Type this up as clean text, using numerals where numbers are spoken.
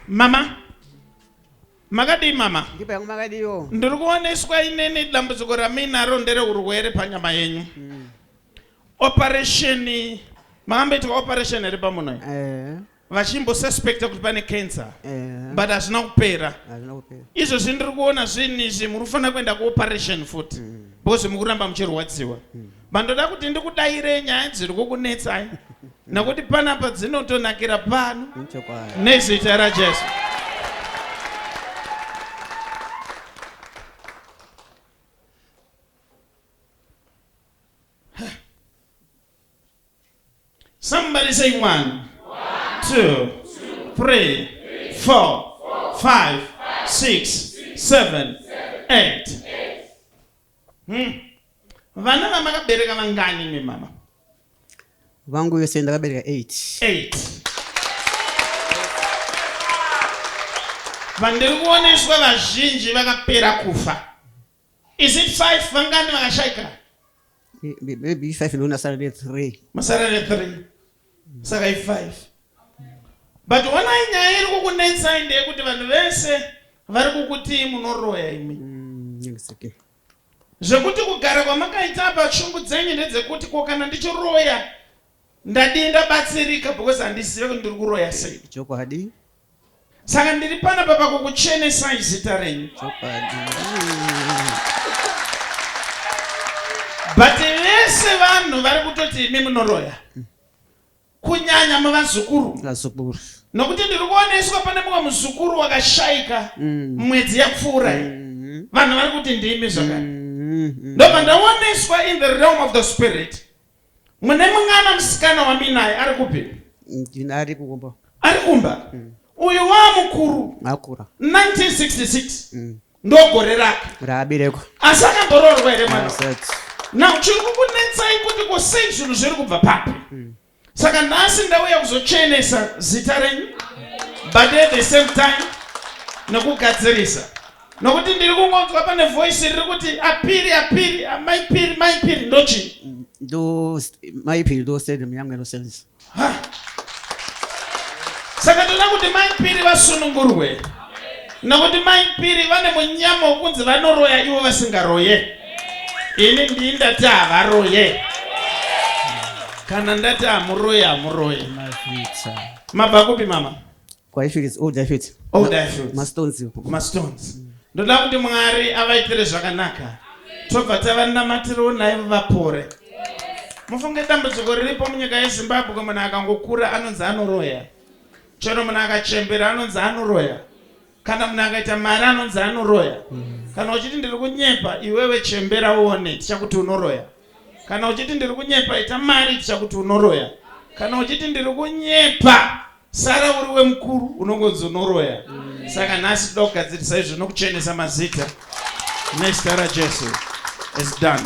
Mama, makadii mama? Ndipo yangu makadiyo. Ndiri kuoneswa inini dambudziko ramuinaro ndereurwere panyama yenyu. Operation makamboitwa operation here pamuno? Eh. Vachimbosuspecta kuti pane cancer. Eh. But hazvina kupera. Hazvina kupera. Izvozvi ndiri kuona zvinhu izvi muri kufanira kuenda kuoperation futi. Because mukuramba muchirwadziwa. Bandoda kuti ndikudaire nyaya dziri kukunetsai. Nekuti panapa dzinotonakira pano. Chokwadi. Nezita raJesu. Somebody say 1, 2, 3, 4, 5, 6, 7, 8. Vana vamakabereka vangani imi mama? Vangu vese ndakabereka 8. 8. Vandiri kuoneswa vazhinji vakapera kufa. Is it 5 vangani vakashaika? Maybe 5 ndona sara ne 3. Masara ne 3. Saka i 5. But onai nyaya iri kukunetsai ndeyekuti vanhu vese vari kukutii munoroya imi. Exactly. Zvekuti kugara kwamakaita apa shungu dzenyu ndedzekuti ko kana ndichiroya ndadii ndabatsirika because handizive kuti ndiri kuroya sei. Chokwadi. Saka ndiri panapa pakukuchenesai zita renyu. Chokwadi. But vese vanhu vari kutoti imi munoroya. Kunyanya muvazukuru. Vazukuru. Nokuti ndiri kuoneswa pane mumwe muzukuru wakashaika mwedzi yapfuura iyi. Vanhu vari kuti ndimi zvakare. Ndobva ndaoneswa in the realm of the spirit. Mune mwana musikana waminaye ari kupi? Ndina ari kumba. Ari kumba. Uyu waamukuru. Akura. 1966. Ndogore rake. Raaberekwa. Asi akamboroorwa here mwana? Asati. Now chiri kukunetsai kuti ko sei zvinhu zviri kubva papi? Saka nhasi ndauya kuzochenesa zita renyu but at the same time nekugadzirisa. Nokuti ndiri kungonzwa pane voice riri kuti apiri apiri amai piri mai piri ndochii? Ndo mai piri ndo surname yangu inosenzesa. Ha. Saka toda kuti mai Piri vasunungurwe nokuti mai Piri vane munyama wokunzi vanoroya ivo vasingaroye. Ini ndii ndati havaroye. Kana ndati hamuroye hamuroye. Mazvita. Mabva kupi mama? Kwaifits, old Ifits. Old Ifits. Mastones. Mastones. Ndoda kuti Mwari avaitire zvakanaka. Tobva tavanamatirawo naivo vapore. Mufunge dambudziko riripo munyika yeZimbabwe, munhu akangokura anonzi anoroya. Chero munhu akachembera anonzi anoroya. Kana munhu akaita mari anonzi anoroya. Kana uchiti ndiri kunyepa, iwewe chembera uone, tichakuti unoroya. Kana uchiti ndiri kunyepa, ita mari, tichakuti unoroya. Kana uchiti ndiri kunyepa, sara uri wemukuru, unongonzi unoroya. Saka nhasi toda kugadzirisa izvo nokuchenesa mazita nezita raJesu. It's done.